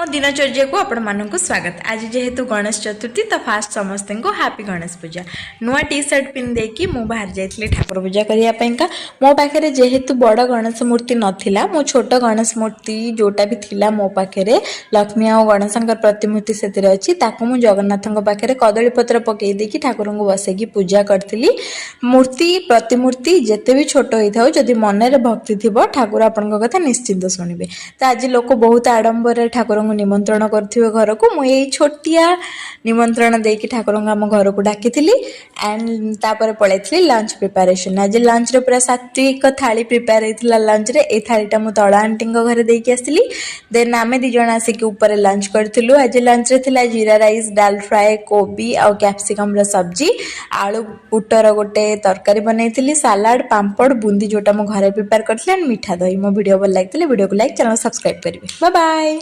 ମୋ ଦିନଚର୍ଯ୍ୟାକୁ ଆପଣମାନଙ୍କୁ ସ୍ୱାଗତ। ଆଜି ଯେହେତୁ ଗଣେଶ ଚତୁର୍ଥୀ, ତ ଫାଷ୍ଟ ସମସ୍ତଙ୍କୁ ହାପି ଗଣେଶ ପୂଜା। ନୂଆ ଟି ସାର୍ଟ ପିନ୍ଧି ଦେଇକି ମୁଁ ବାହାରି ଯାଇଥିଲି ଠାକୁର ପୂଜା କରିବା ପାଇଁକା। ମୋ ପାଖରେ ଯେହେତୁ ବଡ଼ ଗଣେଶ ମୂର୍ତ୍ତି ନଥିଲା, ମୁଁ ଛୋଟ ଗଣେଶ ମୂର୍ତ୍ତି ଯେଉଁଟା ବି ଥିଲା ମୋ ପାଖରେ, ଲକ୍ଷ୍ମୀ ଆଉ ଗଣେଶଙ୍କର ପ୍ରତିମୂର୍ତ୍ତି ସେଥିରେ ଅଛି, ତାକୁ ମୁଁ ଜଗନ୍ନାଥଙ୍କ ପାଖରେ କଦଳୀ ପତ୍ର ପକେଇ ଦେଇକି ଠାକୁରଙ୍କୁ ବସେଇକି ପୂଜା କରିଥିଲି। ମୂର୍ତ୍ତି, ପ୍ରତିମୂର୍ତ୍ତି ଯେତେ ବି ଛୋଟ ହେଇଥାଉ, ଯଦି ମନରେ ଭକ୍ତି ଥିବ, ଠାକୁର ଆପଣଙ୍କ କଥା ନିଶ୍ଚିନ୍ତ ଶୁଣିବେ। ତ ଆଜି ଲୋକ ବହୁତ ଆଡ଼ମ୍ବରରେ ଠାକୁରଙ୍କୁ ନିମନ୍ତ୍ରଣ କରୁଥିବେ ଘରକୁ। ମୁଁ ଏଇ ଛୋଟିଆ ନିମନ୍ତ୍ରଣ ଦେଇକି ଠାକୁରଙ୍କୁ ଆମ ଘରକୁ ଡାକିଥିଲି। ଆଣ୍ଡ ତାପରେ ପଳେଇଥିଲି ଲଞ୍ଚ ପ୍ରିପାରେସନ୍। ଆଜି ଲଞ୍ଚରେ ପୁରା ସାତ୍ವಿକ ଥାଳି ପ୍ରିପେୟାର ହେଇଥିଲା। ଲଞ୍ଚରେ ଏଇ ଥାଳିଟା ମୁଁ ତଳ ଆଣ୍ଟିଙ୍କ ଘରେ ଦେଇକି ଆସିଲି। ଦେନ୍ ଆମେ 2 ଜଣ ଆସିକି ଉପରେ ଲଞ୍ଚ କରିଥିଲୁ। ଆଜି ଲଞ୍ଚରେ ଥିଲା ଜିରା ରାଇସ୍, ଡାଲ ଫ୍ରାଏ, କୋବି ଆଉ କ୍ୟାପ୍ସିକମ୍ର ସବଜି, ଆଳୁ ବୁଟର ଗୋଟେ ତରକାରୀ ବନେଇଥିଲି, ସାଲାଡ଼, ପାମ୍ପଡ଼, ବୁନ୍ଦି ଯେଉଁଟା ମୁଁ ଘରେ ପ୍ରିପେୟାର କରିଥିଲି, ଆଣ୍ଡ ମିଠା ଦହି। ମୋ ଭିଡ଼ିଓ ଭଲ ଲାଗିଥିଲେ ଭିଡ଼ିଓକୁ ଲାଇକ୍, ଚ୍ୟାନେଲ୍ ସବସ୍କ୍ରାଇବ୍ କରିବେ। Bye bye.